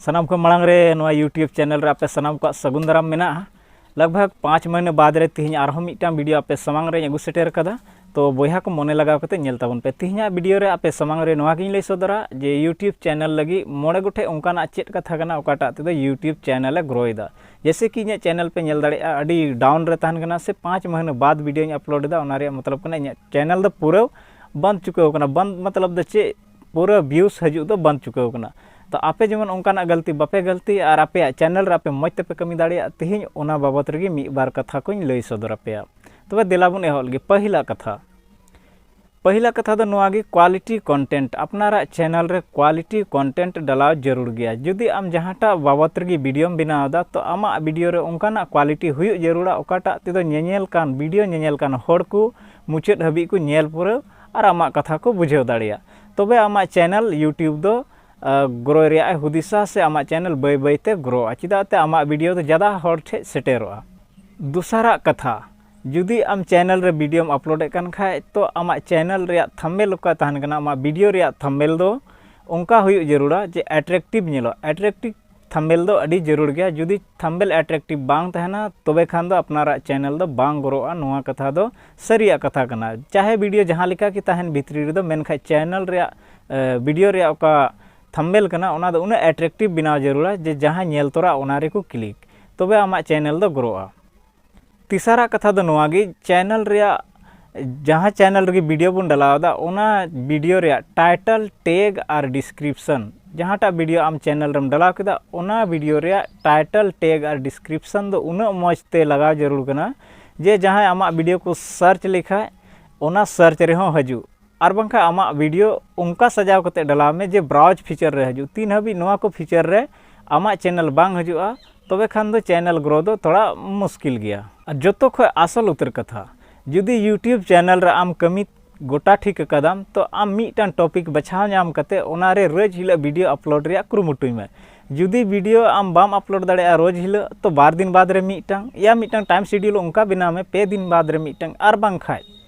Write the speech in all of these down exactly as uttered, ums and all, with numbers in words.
ᱥᱟᱱᱟᱢ ᱠᱷᱚᱱ ᱢᱟᱲᱟᱝ ᱨᱮ ᱱᱚᱣᱟ YouTube ᱪᱮᱱᱮᱞ ᱨᱮ ᱟᱯᱮ ᱥᱟᱱᱟᱢ ᱠᱚᱣᱟᱜ ᱥᱟᱹᱜᱩᱱ ᱫᱟᱨᱟᱢ ᱢᱮᱱᱟᱜᱼᱟ᱾ ᱞᱟᱜᱽ ᱵᱷᱟᱜᱽ ᱯᱟᱸᱪ ᱢᱟᱹᱦᱱᱟᱹ ᱵᱟᱫᱽ ᱨᱮ ᱛᱤᱦᱤᱧ ᱟᱨᱦᱚᱸ ᱢᱤᱫᱴᱟᱝ ᱵᱷᱤᱰᱤᱭᱳ ᱟᱯᱮ ᱥᱟᱢᱟᱝ ᱨᱮᱧ ᱟᱹᱜᱩ ᱥᱮᱴᱮᱨ ᱟᱠᱟᱫᱟ᱾ ᱛᱚ ᱵᱚᱭᱦᱟ ᱠᱚ, ᱢᱚᱱᱮ ᱞᱟᱜᱟᱣ ᱠᱟᱛᱮ ᱧᱮᱞ ᱛᱟᱵᱚᱱ ᱯᱮ᱾ ᱛᱤᱦᱤᱧᱟᱜ ᱵᱷᱤᱰᱤᱭᱳ ᱨᱮ ᱟᱯᱮ ᱥᱟᱢᱟᱝ ᱨᱮ ᱱᱚᱣᱟ ᱜᱤᱧ ᱞᱟᱹᱭ ᱥᱚᱫᱚᱨᱟ ᱡᱮ YouTube ᱪᱮᱱᱮᱞ ᱞᱟᱹᱜᱤᱫ ᱢᱚᱬᱮ ᱜᱚᱴᱮᱡ ᱚᱱᱠᱟᱱᱟᱜ ᱪᱮᱫ ᱠᱟᱛᱷᱟ ᱠᱟᱱᱟ ᱚᱠᱟᱴᱟᱜ ᱛᱮᱫᱚ YouTube ᱪᱮᱱᱮᱞ ᱮ ᱜᱨᱳᱭᱮᱫᱟ᱾ ᱡᱮᱭᱥᱮ ᱠᱤ ᱤᱧᱟᱹᱜ ᱪᱮᱱᱮᱞ ᱯᱮ ᱧᱮᱞ ᱫᱟᱲᱮᱭᱟᱜᱼᱟ, ᱟᱹᱰᱤ ᱰᱟᱣᱩᱱ ᱨᱮ ᱛᱟᱦᱮᱱ ᱠᱟᱱᱟ, ᱥᱮ ᱯᱟᱸᱪ ᱢᱟᱹᱦᱱᱟᱹ ᱵᱟᱫᱽ ᱵᱷᱤᱰᱤᱭᱳᱧ ᱟᱯᱞᱳᱰ ᱮᱫᱟ, ᱚᱱᱟ ᱨᱮᱭᱟᱜ ᱢᱚᱛᱞᱚᱵ ᱠᱟᱱᱟ ᱤᱧᱟᱹᱜ ᱪᱮᱱᱮᱞ ᱫᱚ ᱯᱩᱨᱟᱹ ᱵᱚᱱᱫ ᱪᱩᱠᱟᱹᱣ ᱠᱟᱱᱟ᱾ ᱵᱚᱱᱫ ᱢᱚᱛᱞᱚᱵ ᱫᱚ ᱪᱮᱫ? ᱯᱩᱨᱟᱹ ᱵᱷᱤᱭᱩᱥ ᱦᱤᱡᱩᱜ ᱫᱚ ᱵᱚᱱᱫ ᱪᱩᱠᱟᱹᱣ ᱠᱟᱱᱟ᱾ ᱛᱚ ᱟᱯᱮ ᱡᱮᱢᱚᱱ ᱚᱱᱠᱟᱱᱟᱜ ᱜᱟᱹᱞᱛᱤ ᱵᱟᱯᱮ ᱜᱟᱹᱞᱛᱤ ᱟᱨ ᱟᱯᱮᱭᱟᱜ ᱪᱮᱱᱮᱞ ᱨᱮ ᱟᱯᱮ ᱢᱚᱡᱽ ᱛᱮᱯᱮ ᱠᱟᱹᱢᱤ ᱫᱟᱲᱮᱭᱟᱜᱼᱟ, ᱛᱮᱦᱮᱧ ᱚᱱᱟ ᱵᱟᱵᱚᱛ ᱨᱮᱜᱮ ᱢᱤᱫ ᱵᱟᱨ ᱠᱟᱛᱷᱟ ᱠᱚᱧ ᱞᱟᱹᱭ ᱥᱚᱫᱚᱨ ᱟᱯᱮᱭᱟ᱾ ᱛᱚᱵᱮ ᱫᱮᱞᱟ ᱵᱚᱱ ᱮᱦᱚᱵ ᱞᱮᱜᱮ᱾ ᱯᱟᱹᱦᱤᱞᱟᱜ ᱠᱟᱛᱷᱟ, ᱯᱟᱹᱦᱤᱞᱟᱜ ᱠᱟᱛᱷᱟ ᱫᱚ ᱱᱚᱣᱟ ᱜᱮ, ᱠᱳᱣᱟᱞᱤᱴᱤ ᱠᱚᱱᱴᱮᱱᱴ᱾ ᱟᱯᱱᱟᱨᱟᱜ ᱪᱮᱱᱮᱞ ᱨᱮ ᱠᱳᱣᱟᱞᱤᱴᱤ ᱠᱚᱱᱴᱮᱱᱴ ᱰᱟᱞᱟᱣ ᱡᱟᱹᱨᱩᱲ ᱜᱮᱭᱟ᱾ ᱡᱩᱫᱤ ᱟᱢ ᱡᱟᱦᱟᱸᱴᱟᱜ ᱵᱟᱵᱚᱛ ᱨᱮᱜᱮ ᱵᱷᱤᱰᱤᱭᱳᱢ ᱵᱮᱱᱟᱣ ᱮᱫᱟ, ᱛᱚ ᱟᱢᱟᱜ ᱵᱷᱤᱰᱤᱭᱳ ᱨᱮ ᱚᱱᱠᱟᱱᱟᱜ ᱠᱳᱣᱟᱞᱤᱴᱤ ᱦᱩᱭᱩᱜ ᱡᱟᱹᱨᱩᱲᱟ, ᱚᱠᱟᱴᱟᱜ ᱛᱮᱫᱚ ᱧᱮᱧᱮᱞ ᱠᱟᱱ, ᱵᱷᱤᱰᱤᱭᱳ ᱧᱮᱧᱮᱞ ᱠᱟᱱ ᱦᱚᱲ ᱠᱚ ᱢᱩᱪᱟᱹᱫ ᱦᱟᱹᱵᱤᱡ ᱠᱚ ᱧᱮᱞ ᱯᱩᱨᱟᱹᱣ ᱟᱨ ᱟᱢᱟᱜ ᱠᱟᱛᱷᱟ ᱠᱚ ᱵᱩᱡᱷᱟᱹᱣ ᱫᱟᱲᱮᱭᱟᱜ᱾ ᱛᱚᱵᱮ ᱟᱢᱟᱜ ᱪᱮᱱᱮᱞ YouTube ᱫᱚ ᱜᱨᱳᱭ ᱨᱮᱭᱟᱜ ᱮ ᱦᱩᱫᱤᱥᱟ, ᱥᱮ ᱟᱢᱟᱜ ᱪᱮᱱᱮᱞ ᱵᱟᱹᱭ ᱵᱟᱹᱭ ᱛᱮ ᱜᱨᱳᱜᱼᱟ, ᱪᱮᱫᱟᱜ ᱛᱮ ᱟᱢᱟᱜ ᱵᱷᱤᱰᱤᱭᱳ ᱫᱚ ᱡᱟᱫᱟ ᱦᱚᱲ ᱴᱷᱮᱱ ᱥᱮᱴᱮᱨᱚᱜᱼᱟ᱾ ᱫᱚᱥᱟᱨᱟᱜ ᱠᱟᱛᱷᱟ, ᱡᱩᱫᱤ ᱟᱢ ᱪᱮᱱᱮᱞ ᱨᱮ ᱵᱷᱤᱰᱤᱭᱳᱢ ᱟᱯᱞᱳᱰᱮᱫ ᱠᱟᱱ ᱠᱷᱟᱡ, ᱛᱚ ᱟᱢᱟᱜ ᱪᱮᱱᱮᱞ ᱨᱮᱭᱟᱜ ᱛᱷᱟᱢᱵᱮᱞ ᱚᱠᱟ ᱛᱟᱦᱮᱱ ᱠᱟᱱᱟ, ᱟᱢᱟᱜ ᱵᱷᱤᱰᱤᱭᱳ ᱨᱮᱭᱟᱜ ᱛᱷᱟᱢᱵᱮᱞ ᱫᱚ ᱚᱱᱠᱟ ᱦᱩᱭᱩᱜ ᱡᱟᱹᱨᱩᱲᱟ ᱡᱮ ᱮᱴᱨᱮᱠᱴᱤᱵᱷ ᱧᱮᱞᱚᱜ᱾ ᱮᱴᱨᱮᱠᱴᱤᱵᱷ ᱛᱷᱟᱢᱵᱮᱞ ᱫᱚ ᱟᱹᱰᱤ ᱡᱟᱹᱨᱩᱲ ᱜᱮᱭᱟ᱾ ᱡᱩᱫᱤ ᱛᱷᱟᱢᱵᱮᱞ ᱮᱴᱨᱮᱠᱴᱤᱵᱷ ᱵᱟᱝ ᱛᱟᱦᱮᱱᱟ, ᱛᱚᱵᱮ ᱠᱷᱟᱱ ᱫᱚ ᱟᱯᱱᱟᱨᱟᱜ ᱪᱮᱱᱮᱞ ᱫᱚ ᱵᱟᱝ ᱜᱨᱳᱜᱼᱟ᱾ ᱱᱚᱣᱟ ᱠᱟᱛᱷᱟ ᱫᱚ ᱥᱟᱹᱨᱤᱭᱟᱜ ᱠᱟᱛᱷᱟ ᱠᱟᱱᱟ᱾ ᱪᱟᱦᱮ ᱵᱷᱤᱰᱤᱭᱳ ᱡᱟᱦᱟᱸ ᱞᱮᱠᱟ ᱜᱮ ᱛᱟᱦᱮᱱ ᱵᱷᱤᱛᱨᱤ ᱨᱮᱫᱚ, ᱢᱮᱱᱠᱷᱟᱡ ᱪᱮᱱᱮᱞ ᱨᱮᱭᱟᱜ ᱵᱷᱤᱰᱤᱭᱳ ᱨᱮᱭᱟᱜ ᱚᱠᱟ ᱛᱷᱟᱢᱵᱮᱞ ᱠᱟᱱᱟ, ᱚᱱᱟ ᱫᱚ ᱩᱱᱟᱹᱜ ᱮᱴᱨᱮᱠᱴᱤᱵᱷ ᱵᱮᱱᱟᱣ ᱡᱟᱹᱨᱩᱲᱟ ᱡᱮ ᱡᱟᱦᱟᱸᱭ ᱧᱮᱞ ᱛᱚᱨᱟ ᱚᱱᱟ ᱨᱮᱠᱚ ᱠᱞᱤᱠ, ᱛᱚᱵᱮ ᱟᱢᱟᱜ ᱪᱮᱱᱮᱞ ᱫᱚ ᱜᱨᱳᱜᱼᱟ᱾ ᱛᱮᱥᱟᱨᱟᱜ ᱠᱟᱛᱷᱟ ᱫᱚ ᱱᱚᱣᱟ ᱜᱮ, ᱪᱮᱱᱮᱞ ᱨᱮᱭᱟᱜ, ᱡᱟᱦᱟᱸ ᱪᱮᱱᱮᱞ ᱨᱮᱜᱮ ᱵᱷᱤᱰᱤᱭᱳ ᱵᱚᱱ ᱰᱟᱞᱟᱣ ᱮᱫᱟ, ᱚᱱᱟ ᱵᱷᱤᱰᱤᱭᱳ ᱨᱮᱭᱟᱜ ᱴᱟᱭᱴᱮᱞ, ᱴᱮᱜᱽ ᱟᱨ ᱰᱤᱥᱠᱨᱤᱯᱥᱚᱱ, ᱡᱟᱦᱟᱸᱴᱟᱜ ᱵᱷᱤᱰᱤᱭᱳ ᱟᱢ ᱪᱮᱱᱮᱞ ᱨᱮᱢ ᱰᱟᱞᱟᱣ ᱠᱮᱫᱟ, ᱚᱱᱟ ᱵᱷᱤᱰᱤᱭᱳ ᱨᱮᱭᱟᱜ ᱴᱟᱭᱴᱮᱞ, ᱴᱮᱜᱽ ᱟᱨ ᱰᱤᱥᱠᱨᱤᱯᱥᱚᱱ ᱫᱚ ᱩᱱᱟᱹᱜ ᱢᱚᱡᱽ ᱛᱮ ᱞᱟᱜᱟᱣ ᱡᱟᱹᱨᱩᱲ ᱠᱟᱱᱟ ᱡᱮ ᱡᱟᱦᱟᱸᱭ ᱟᱢᱟᱜ ᱵᱷᱤᱰᱤᱭᱳ ᱠᱚ ᱥᱟᱨᱪ ᱞᱮᱠᱷᱟᱡ ᱚᱱᱟ ᱥᱟᱨᱪ ᱨᱮᱦᱚᱸ ᱦᱤᱡᱩᱜ᱾ ᱟᱨ ᱵᱟᱝᱠᱷᱟᱱ ᱟᱢᱟᱜ ᱵᱷᱤᱰᱤᱭᱳ ᱚᱱᱠᱟ ᱥᱟᱡᱟᱣ ᱠᱟᱛᱮ ᱰᱟᱞᱟᱣ ᱢᱮ ᱡᱮ ᱵᱨᱟᱣᱩᱡᱽ ᱯᱷᱤᱪᱟᱨ ᱨᱮ ᱦᱤᱡᱩᱜ᱾ ᱛᱤᱱ ᱦᱟᱹᱵᱤᱡ ᱱᱚᱣᱟ ᱠᱚ ᱯᱷᱤᱪᱟᱨ ᱨᱮ ᱟᱢᱟᱜ ᱪᱮᱱᱮᱞ ᱵᱟᱝ ᱦᱤᱡᱩᱜᱼᱟ, ᱛᱚᱵᱮ ᱠᱷᱟᱱ ᱫᱚ ᱪᱮᱱᱮᱞ ᱜᱨᱳ ᱫᱚ ᱛᱷᱚᱲᱟ ᱢᱩᱥᱠᱤᱞ ᱜᱮᱭᱟ᱾ ᱟᱨ ᱡᱚᱛᱚ ᱠᱷᱚᱱ ᱟᱥᱚᱞ ᱩᱛᱟᱹᱨ ᱠᱟᱛᱷᱟ, ᱡᱩᱫᱤ YouTube ᱪᱮᱱᱮᱞ ᱨᱮ ᱟᱢ ᱠᱟᱹᱢᱤ ᱜᱚᱴᱟ ᱴᱷᱤᱠ ᱟᱠᱟᱫᱟᱢ, ᱛᱚ ᱟᱢ ᱢᱤᱫᱴᱟᱝ ᱴᱚᱯᱤᱠ ᱵᱟᱪᱷᱟᱣ ᱧᱟᱢ ᱠᱟᱛᱮ ᱚᱱᱟ ᱨᱮ ᱨᱳᱡᱽ ᱦᱤᱞᱳᱜ ᱵᱷᱤᱰᱤᱭᱳ ᱟᱯᱞᱳᱰ ᱨᱮᱭᱟᱜ ᱠᱩᱨᱩᱢᱩᱴᱩᱭ ᱢᱮ᱾ ᱡᱩᱫᱤ ᱵᱷᱤᱰᱤᱭᱳ ᱟᱢ ᱵᱟᱢ ᱟᱯᱞᱳᱰ ᱫᱟᱲᱮᱭᱟᱜᱼᱟ ᱨᱳᱡᱽ ᱦᱤᱞᱳᱜ, ᱛᱚ ᱵᱟᱨ ᱫᱤᱱ ᱵᱟᱫᱽ ᱨᱮ ᱢᱤᱫᱴᱟᱝ, ᱭᱟ ᱢᱤᱫᱴᱟᱝ ᱴᱟᱭᱤᱢ ᱥᱤᱰᱤᱭᱩᱞ ᱚᱱᱠᱟ ᱵᱮᱱᱟᱣ ᱢᱮ, ᱯᱮ ᱫᱤᱱ ᱵᱟᱫᱽ ᱨᱮ ᱢᱤᱫᱴᱟᱝ, ᱟᱨ ᱵᱟᱝᱠᱷᱟᱡ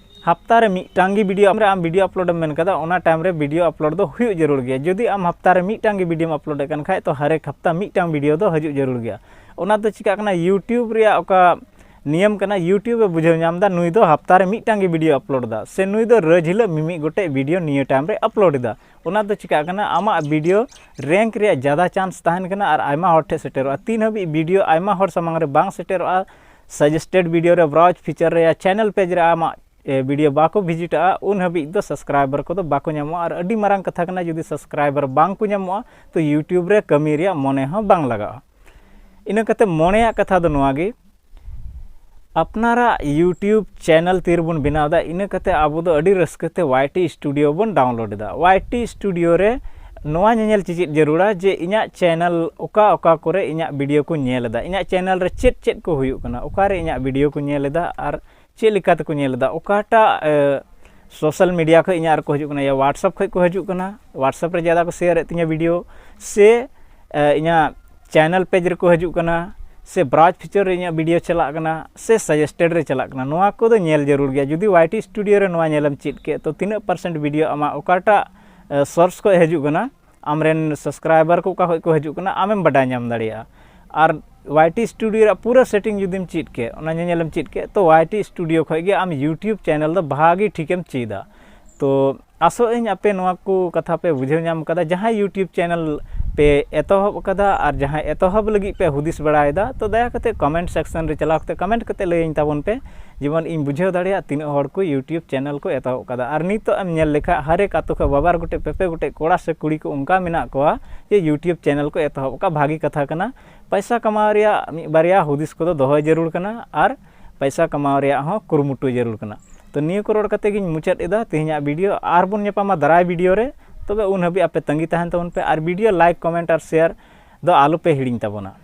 ᱦᱟᱯᱛᱟ ᱨᱮ ᱢᱤᱫᱴᱟᱝ ᱜᱮ ᱵᱷᱤᱰᱤᱭᱳ ᱟᱢ ᱨᱮ ᱟᱢ ᱵᱷᱤᱰᱤᱭᱳ ᱟᱯᱞᱳᱰ ᱮᱢ ᱢᱮᱱ ᱠᱟᱫᱟ, ᱚᱱᱟ ᱴᱟᱭᱤᱢ ᱨᱮ ᱵᱷᱤᱰᱤᱭᱳ ᱟᱯᱞᱳᱰ ᱫᱚ ᱦᱩᱭᱩᱜ ᱡᱟᱹᱨᱩᱲ ᱜᱮᱭᱟ᱾ ᱡᱩᱫᱤ ᱟᱢ ᱦᱟᱯᱛᱟ ᱨᱮ ᱢᱤᱫᱴᱟᱝ ᱜᱮ ᱵᱷᱤᱰᱤᱭᱳᱢ ᱟᱯᱞᱳᱰ ᱮᱫ ᱠᱟᱱ ᱠᱷᱟᱡ, ᱛᱚ ᱦᱟᱨᱮᱠ ᱦᱟᱯᱛᱟ ᱢᱤᱫᱴᱟᱝ ᱵᱷᱤᱰᱤᱭᱳ ᱫᱚ ᱦᱤᱡᱩᱜ ᱡᱟᱹᱨᱩᱲ ᱜᱮᱭᱟ᱾ ᱚᱱᱟ ᱫᱚ ᱪᱤᱠᱟᱹᱜ ᱠᱟᱱᱟ, YouTube ᱨᱮᱭᱟᱜ ᱚᱠᱟ ᱱᱤᱭᱚᱢ ᱠᱟᱱᱟ, YouTube ᱮ ᱵᱩᱡᱷᱟᱹᱣ ᱧᱟᱢ ᱮᱫᱟ ᱱᱩᱭ ᱫᱚ ᱦᱟᱯᱛᱟ ᱨᱮ ᱢᱤᱫᱴᱟᱝ ᱜᱮ ᱵᱷᱤᱰᱤᱭᱳ ᱟᱯᱞᱳᱰ ᱮᱫᱟ, ᱥᱮ ᱱᱩᱭ ᱫᱚ ᱨᱳᱡᱽ ᱦᱤᱞᱳᱜ ᱢᱤᱢᱤᱫ ᱜᱚᱴᱮᱡ ᱵᱷᱤᱰᱤᱭᱳ ᱱᱤᱭᱟᱹ ᱴᱟᱭᱤᱢ ᱨᱮ ᱟᱯᱞᱳᱰ ᱮᱫᱟ᱾ ᱚᱱᱟ ᱫᱚ ᱪᱤᱠᱟᱹᱜ ᱠᱟᱱᱟ, ᱟᱢᱟᱜ ᱵᱷᱤᱰᱤᱭᱳ ᱨᱮᱝᱠ ᱨᱮᱭᱟᱜ ᱡᱟᱫᱟ ᱪᱟᱱᱥ ᱛᱟᱦᱮᱱ ᱠᱟᱱᱟ ᱟᱨ ᱟᱭᱢᱟ ᱦᱚᱲ ᱴᱷᱮᱱ ᱥᱮᱴᱮᱨᱚᱜᱼᱟ᱾ ᱛᱤᱱ ᱦᱟᱹᱵᱤᱡ ᱵᱷᱤᱰᱤᱭᱳ ᱟᱭᱢᱟ ᱦᱚᱲ ᱥᱟᱢᱟᱝ ᱨᱮ ᱵᱟᱝ ᱥᱮᱴᱮᱨᱚᱜᱼᱟ, ᱥᱟᱡᱮᱥᱴᱮᱰ ᱵᱷᱤᱰᱤᱭᱳ ᱨᱮ, ᱵᱨᱟᱣᱩᱡᱽ ᱯᱷᱤᱪᱟᱨ ᱨᱮ, ᱪᱮᱱᱮᱞ ᱯᱮᱡᱽ ᱨᱮ ᱟᱢᱟᱜ ᱮ, ᱵᱷᱤᱰᱤᱭᱳ ᱵᱟᱠᱚ ᱵᱷᱤᱡᱤᱴᱟᱜᱼᱟ, ᱩᱱ ᱦᱟᱹᱵᱤᱡ ᱫᱚ ᱥᱟᱵᱥᱠᱨᱟᱭᱵᱟᱨ ᱠᱚᱫᱚ ᱵᱟᱠᱚ ᱧᱟᱢᱚᱜᱼᱟ᱾ ᱟᱨ ᱟᱹᱰᱤ ᱢᱟᱨᱟᱝ ᱠᱟᱛᱷᱟ ᱠᱟᱱᱟ, ᱡᱩᱫᱤ ᱥᱟᱵᱥᱠᱨᱟᱭᱵᱟᱨ ᱵᱟᱝ ᱠᱚ ᱧᱟᱢᱚᱜᱼᱟ, ᱛᱚ YouTube ᱨᱮ ᱠᱟᱹᱢᱤ ᱨᱮᱭᱟᱜ ᱢᱚᱱᱮ ᱦᱚᱸ ᱵᱟᱝ ᱞᱟᱜᱟᱜᱼᱟ᱾ ᱤᱱᱟᱹ ᱠᱟᱛᱮ ᱢᱚᱬᱮᱭᱟᱜ ᱠᱟᱛᱷᱟ ᱫᱚ ᱱᱚᱣᱟ ᱜᱮ, ᱟᱯᱱᱟᱨᱟᱜ YouTube ᱪᱮᱱᱮᱞ ᱛᱤᱨᱮᱵᱚᱱ ᱵᱮᱱᱟᱣ ᱮᱫᱟ, ᱤᱱᱟᱹ ᱠᱟᱛᱮ ᱟᱵᱚ ᱫᱚ ᱟᱹᱰᱤ ᱨᱟᱹᱥᱠᱟᱹ ᱛᱮ ᱣᱟᱭ ᱴᱤ ᱥᱴᱩᱰᱤᱭᱳ ᱵᱚᱱ ᱰᱟᱣᱩᱱᱞᱳᱰ ᱮᱫᱟ᱾ ᱣᱟᱭ ᱴᱤ ᱥᱴᱩᱰᱤᱭᱳ ᱨᱮ ᱱᱚᱣᱟ ᱧᱮᱧᱮᱞ ᱪᱮᱪᱮᱫ ᱡᱟᱹᱨᱩᱲᱟ ᱡᱮ ᱤᱧᱟᱹᱜ ᱪᱮᱱᱮᱞ ᱚᱠᱟ ᱚᱠᱟ ᱠᱚᱨᱮ ᱤᱧᱟᱹᱜ ᱵᱷᱤᱰᱤᱭᱳ ᱠᱚ ᱧᱮᱞ ᱮᱫᱟ, ᱤᱧᱟᱹᱜ ᱪᱮᱱᱮᱞ ᱨᱮ ᱪᱮᱫ ᱪᱮᱫ ᱠᱚ ᱦᱩᱭᱩᱜ ᱠᱟᱱᱟ, ᱚᱠᱟᱨᱮ ᱤᱧᱟᱹᱜ ᱵᱷᱤᱰᱤᱭᱳ ᱠᱚ ᱧᱮᱞ ᱮᱫᱟ ᱟᱨ ᱪᱮᱫ ᱞᱮᱠᱟ ᱛᱮᱠᱚ ᱧᱮᱞ ᱮᱫᱟ, ᱚᱠᱟᱴᱟᱜ ᱥᱳᱥᱟᱞ ᱢᱤᱰᱤᱭᱟ ᱠᱷᱚᱱ ᱤᱧᱟᱹᱜ ᱨᱮᱠᱚ ᱦᱤᱡᱩᱜ ᱠᱟᱱᱟ, ᱭᱟ WhatsApp ᱠᱷᱚᱱ ᱠᱚ ᱦᱤᱡᱩᱜ ᱠᱟᱱᱟ, WhatsApp ᱨᱮ ᱡᱟᱫᱟ ᱠᱚ ᱥᱮᱭᱟᱨᱮᱫ ᱛᱤᱧᱟᱹ ᱵᱷᱤᱰᱤᱭᱳ, ᱥᱮ ᱮ, ᱤᱧᱟᱹᱜ ᱪᱮᱱᱮᱞ ᱯᱮᱡᱽ ᱨᱮᱠᱚ ᱦᱤᱡᱩᱜ ᱠᱟᱱᱟ, ᱥᱮ ᱵᱨᱟᱣᱩᱡᱽ ᱯᱷᱤᱪᱟᱨ ᱨᱮ ᱤᱧᱟᱹᱜ ᱵᱷᱤᱰᱤᱭᱳ ᱪᱟᱞᱟᱜ ᱠᱟᱱᱟ, ᱥᱮ ᱥᱟᱡᱮᱥᱴᱮᱰ ᱨᱮ ᱪᱟᱞᱟᱜ ᱠᱟᱱᱟ, ᱱᱚᱣᱟ ᱠᱚᱫᱚ ᱧᱮᱞ ᱡᱟᱹᱨᱩᱲ ᱜᱮᱭᱟ᱾ ᱡᱩᱫᱤ ᱣᱟᱭ ᱴᱤ ᱥᱴᱩᱰᱤᱭᱳ ᱨᱮ ᱱᱚᱣᱟ ᱧᱮᱞᱮᱢ ᱪᱮᱫ ᱠᱮᱫ, ᱛᱚ ᱛᱤᱱᱟᱹᱜ ᱯᱟᱨᱥᱮᱱᱴ ᱵᱷᱤᱰᱤᱭᱳ ᱟᱢᱟᱜ ᱚᱠᱟᱴᱟᱜ ᱥᱳᱨᱥ ᱠᱷᱚᱱ ᱦᱤᱡᱩᱜ ᱠᱟᱱᱟ, ᱟᱢᱨᱮᱱ ᱥᱟᱵᱥᱠᱨᱟᱭᱵᱟᱨ ᱠᱚ ᱚᱠᱟ ᱠᱷᱚᱱ ᱠᱚ ᱦᱤᱡᱩᱜ ᱠᱟᱱᱟ, ᱟᱢᱮᱢ ᱵᱟᱰᱟᱭ ᱧᱟᱢ ᱫᱟᱲᱮᱭᱟᱜᱼᱟ᱾ ᱟᱨ ᱣᱟᱭ ᱴᱤ ᱥᱴᱩᱰᱤᱭᱳ ᱨᱮᱭᱟᱜ ᱯᱩᱨᱟᱹ ᱥᱮᱴᱤᱝ ᱡᱩᱫᱤᱢ ᱪᱮᱫ ᱠᱮᱫ, ᱚᱱᱟ ᱧᱮᱧᱮᱞᱮᱢ ᱪᱮᱫ ᱠᱮᱫ, ᱛᱚ ᱣᱟᱭ ᱴᱤ ᱥᱴᱩᱰᱤᱭᱳ ᱠᱷᱚᱱ ᱜᱮ ᱟᱢ YouTube ᱪᱮᱱᱮᱞ ᱫᱚ ᱵᱷᱟᱜᱮ ᱴᱷᱤᱠᱮᱢ ᱪᱮᱫᱟ᱾ ᱛᱚ ᱟᱥᱚᱜ ᱟᱹᱧ ᱟᱯᱮ ᱱᱚᱣᱟ ᱠᱚ ᱠᱟᱛᱷᱟ ᱯᱮ ᱵᱩᱡᱷᱟᱹᱣ ᱧᱟᱢ ᱠᱟᱫᱟ᱾ ᱡᱟᱦᱟᱸᱭ YouTube ᱪᱮᱱᱮᱞ ᱯᱮ ᱮᱛᱚᱦᱚᱵ ᱠᱟᱫᱟ ᱟᱨ ᱡᱟᱦᱟᱸᱭ ᱮᱛᱚᱦᱚᱵ ᱞᱟᱹᱜᱤᱫ ᱯᱮ ᱦᱩᱫᱤᱥ ᱵᱟᱲᱟᱭᱮᱫᱟ, ᱛᱚ ᱫᱟᱭᱟ ᱠᱟᱛᱮ ᱠᱚᱢᱮᱱᱴ ᱥᱮᱠᱥᱚᱱ ᱨᱮ ᱪᱟᱞᱟᱣ ᱠᱟᱛᱮ ᱠᱚᱢᱮᱱᱴ ᱠᱟᱛᱮ ᱞᱟᱹᱭᱟᱹᱧ ᱛᱟᱵᱚᱱ ᱯᱮ, ᱡᱮᱢᱚᱱ ᱤᱧ ᱵᱩᱡᱷᱟᱹᱣ ᱫᱟᱲᱮᱭᱟᱜ ᱛᱤᱱᱟᱹᱜ ᱦᱚᱲ ᱠᱚ YouTube ᱪᱮᱱᱮᱞ ᱠᱚ ᱮᱛᱚᱦᱚᱵ ᱠᱟᱫᱟ᱾ ᱟᱨ ᱱᱤᱛᱚᱜ ᱮᱢ ᱧᱮᱞ ᱞᱮᱠᱷᱟᱡ ᱦᱟᱨᱮᱠ ᱟᱛᱳ ᱠᱷᱚᱱ ᱵᱟᱵᱟᱨ ᱜᱚᱴᱮᱡ ᱯᱮᱯᱮ ᱜᱚᱴᱮᱡ ᱠᱚᱲᱟ ᱥᱮ ᱠᱩᱲᱤ ᱠᱚ ᱚᱱᱠᱟ ᱢᱮᱱᱟᱜ ᱠᱚᱣᱟ ᱡᱮ YouTube ᱪᱮᱱᱮᱞ ᱠᱚ ᱮᱛᱚᱦᱚᱵ ᱟᱠᱟᱫ᱾ ᱵᱷᱟᱹᱜᱤ ᱠᱟᱛᱷᱟ ᱠᱟᱱᱟ, ᱯᱚᱭᱥᱟ ᱠᱟᱢᱟᱣ ᱨᱮᱭᱟᱜ ᱢᱤᱫ ᱵᱟᱨᱭᱟ ᱦᱩᱫᱤᱥ ᱠᱚᱫᱚ ᱫᱚᱦᱚᱭ ᱡᱟᱹᱨᱩᱲ ᱠᱟᱱᱟ ᱟᱨ ᱯᱚᱭᱥᱟ ᱠᱟᱢᱟᱣ ᱨᱮᱭᱟᱜ ᱦᱚᱸ ᱠᱩᱨᱩᱢᱩᱴᱩ ᱡᱟᱹᱨᱩᱲ ᱠᱟᱱᱟ᱾ ᱛᱚ ᱱᱤᱭᱟᱹ ᱠᱚ ᱨᱚᱲ ᱠᱟᱛᱮ ᱜᱤᱧ ᱢᱩᱪᱟᱹᱫ ᱮᱫᱟ ᱛᱮᱦᱮᱧᱟᱜ ᱵᱷᱤᱰᱤᱭᱳ᱾ ᱟᱨ ᱵᱚᱱ ᱧᱟᱯᱟᱢᱟ ᱫᱟᱨᱟᱭ ᱵᱷᱤᱰᱤᱭᱳ ᱨᱮ᱾ ᱛᱚᱵᱮ ᱩᱱ ᱦᱟᱹᱵᱤᱡ ᱟᱯᱮ ᱛᱟᱺᱜᱤ ᱛᱟᱦᱮᱱ ᱛᱟᱵᱚᱱ ᱯᱮ ᱟᱨ ᱵᱷᱤᱰᱤᱭᱳ ᱞᱟᱭᱤᱠ, ᱠᱚᱢᱮᱱᱴ ᱟᱨ ᱥᱮᱭᱟᱨ ᱫᱚ ᱟᱞᱚ ᱯᱮ ᱦᱤᱲᱤᱧ ᱛᱟᱵᱚᱱᱟ᱾